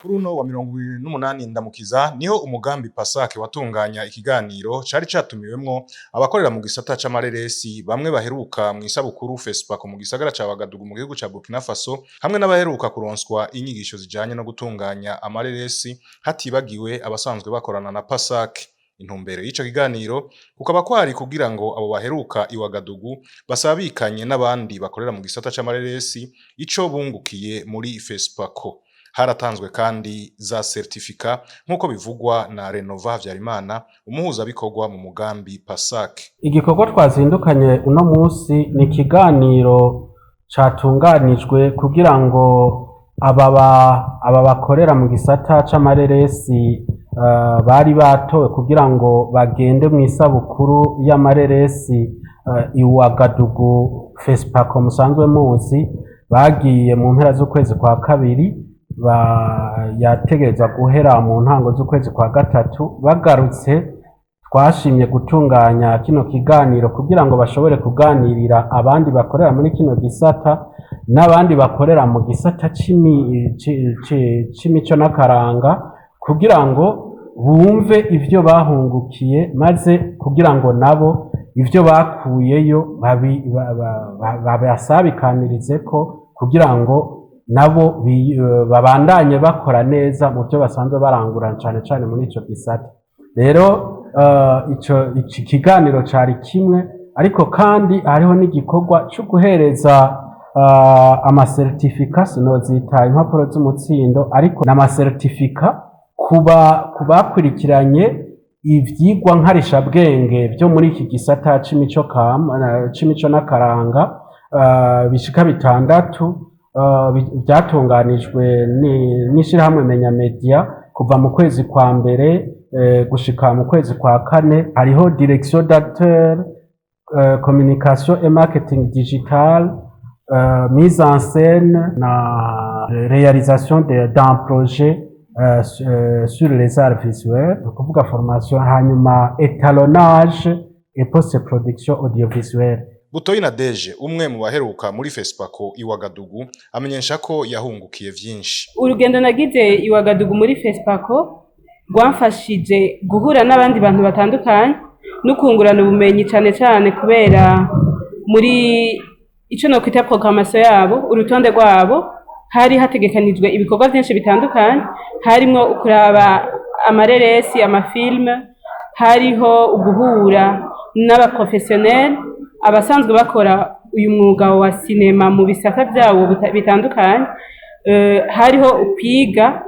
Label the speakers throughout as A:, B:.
A: Kuri uno wa 28 Ndamukiza niho umugambi PASAC watunganya ikiganiro cari catumiwemwo abakorera mu gisata c'amareresi, bamwe baheruka mw'isabukuru FESPACO mu gisagara ca Wagadugu mu gihugu ca Burkina Faso, hamwe n'abaheruka kuronswa inyigisho zijanye no gutunganya amareresi, hatibagiwe abasanzwe bakorana na PASAC. Intumbero y'ico kiganiro kukaba kwari kugira ngo abo baheruka i Wagadugu basabikanye n'abandi bakorera mu gisata c'amareresi ico bungukiye muri FESPACO. Haratanzwe kandi za certificat, nk'uko bivugwa na Renova Havyarimana, umuhuzabikorwa mu mugambi PASAC.
B: Igikorwa twazindukanye uno munsi ni ikiganiro catunganijwe kugira ngo aba bakorera mu gisata c'amareresi bari batowe kugira ngo bagende mw'isabukuru y'amareresi i Wagadugu, FESPACO musanzwe muzi, bagiye mu mpera z'ukwezi kwa kabiri, yategerezwa guhera mu ntango z'ukwezi kwa gatatu. Bagarutse, twashimye gutunganya kino kiganiro kugira ngo bashobore kuganirira abandi bakorera muri kino gisata n'abandi bakorera mu gisata c'imico n'akaranga, kugira ngo bumve ivyo bahungukiye, maze kugira ngo nabo ivyo bakuyeyo babasabikanirizeko, kugira ngo nabo babandanye bakora neza mu byo basanzwe barangura, cane cane muri ico gisata. Rero ico iki kiganiro cari kimwe, ariko kandi hariho n'igikorwa co guhereza amacertificat, sinozita impapuro z'umutsindo, ariko n'amacertificat kuba kubakurikiranye ivyigwa nkarishabwenge vyo muri iki gisata c'imico kama, c'imico n'akaranga, bishika bitandatu, vyatunganijwe n'ishirahamwe Menya Media kuva mu kwezi kwa mbere gushika mu kwezi kwa kane. Hariho direction d'acteur, communication et marketing digital, mise en scène na réalisation d'un projet sur les arts visuels, ni ukuvuga formation, hanyuma étalonnage et post-production audiovisuelle.
A: Butoyi na Deje, umwe mu baheruka muri FESPACO i Wagadugu, amenyesha ko yahungukiye vyinshi.
C: Urugendo nagize i Wagadugu muri FESPACO rwamfashije guhura n'abandi bantu batandukanye no kungurana ubumenyi, cane cane kubera muri ico nokwita programmation yabo, urutonde rwabo, hari hategekanijwe ibikorwa vyinshi bitandukanye, harimwo kuraba amareresi, amafilms, hariho uguhura n'abaprofessionnel, abasanzwe bakora uyu mwuga wa sinema mu bisata vyawo bitandukanye, hariho ukwiga,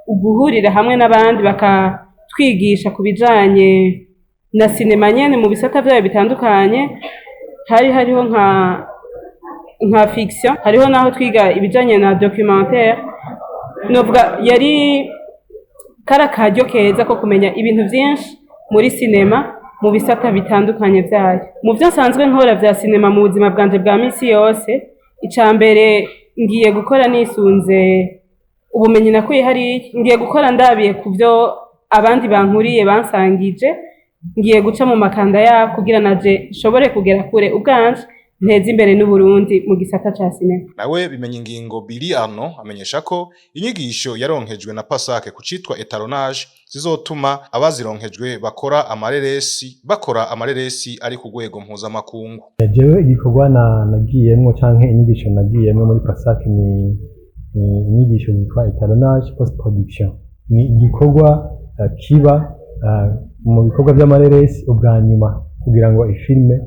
C: uguhurira hamwe n'abandi bakatwigisha ku bijanye na sinema nyene mu bisata vyayo bitandukanye. Hariho nka fiction, hariho naho twiga ibijanye na documentaire. Novuga yari kari akaryo keza ko kumenya ibintu vyinshi muri sinema mu bisata bitandukanye vyayo. Mu vyo nsanzwe nkora vya sinema mu buzima bwanje bwa misi yose, ica mbere ngiye gukora nisunze ubumenyi nakuye hariya, ngiye gukora ndabiye ku vyo abandi bankuriye bansangije, ngiye guca mu makanda yabo kugira naje nshobore kugera kure ubwanje, nteze imbere n'Uburundi mu gisata ca sinema.
A: Nawe bimenya ingingo Billy Arno amenyesha ko inyigisho yaronkejwe na PASAC ku citwa étalonnage zizotuma abazironkejwe bakora amareresi ari ku rwego mpuzamakungu.
D: Jewe igikorwa nagiyemwo canke inyigisho nagiyemwo muri PASAC ni inyigisho zitwa étalonnage post production. Ni igikorwa kiba mu bikorwa vy'amareresi ubwa nyuma kugira ngo ifilme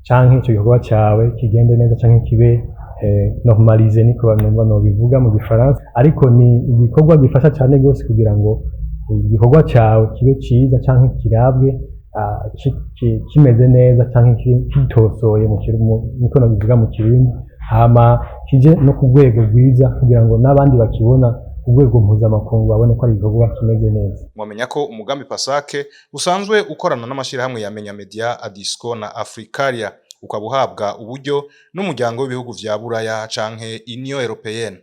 D: canke ico gikorwa cawe kigende neza canke kibe normalisé, niko numva nobivuga mu gifaransa. Ariko ni igikorwa gifasha cane gose kugira ngo igikorwa cawe kibe ciza canke kirabwe kimeze neza canke kitosoye niko nobivuga mu Kirundi, hama kije no ku rwego rwiza kugira ngo n'abandi bakibona ku rwego mpuzamakungu babone ko ari igikorwa kimeze neza.
A: Mwamenya ko umugambi PASAC usanzwe ukorana n'amashirahamwe ya Menya Media, Adisco na Africaria, ukaba uhabwa uburyo n'umuryango w'ibihugu vya Buraya canke Union Européenne.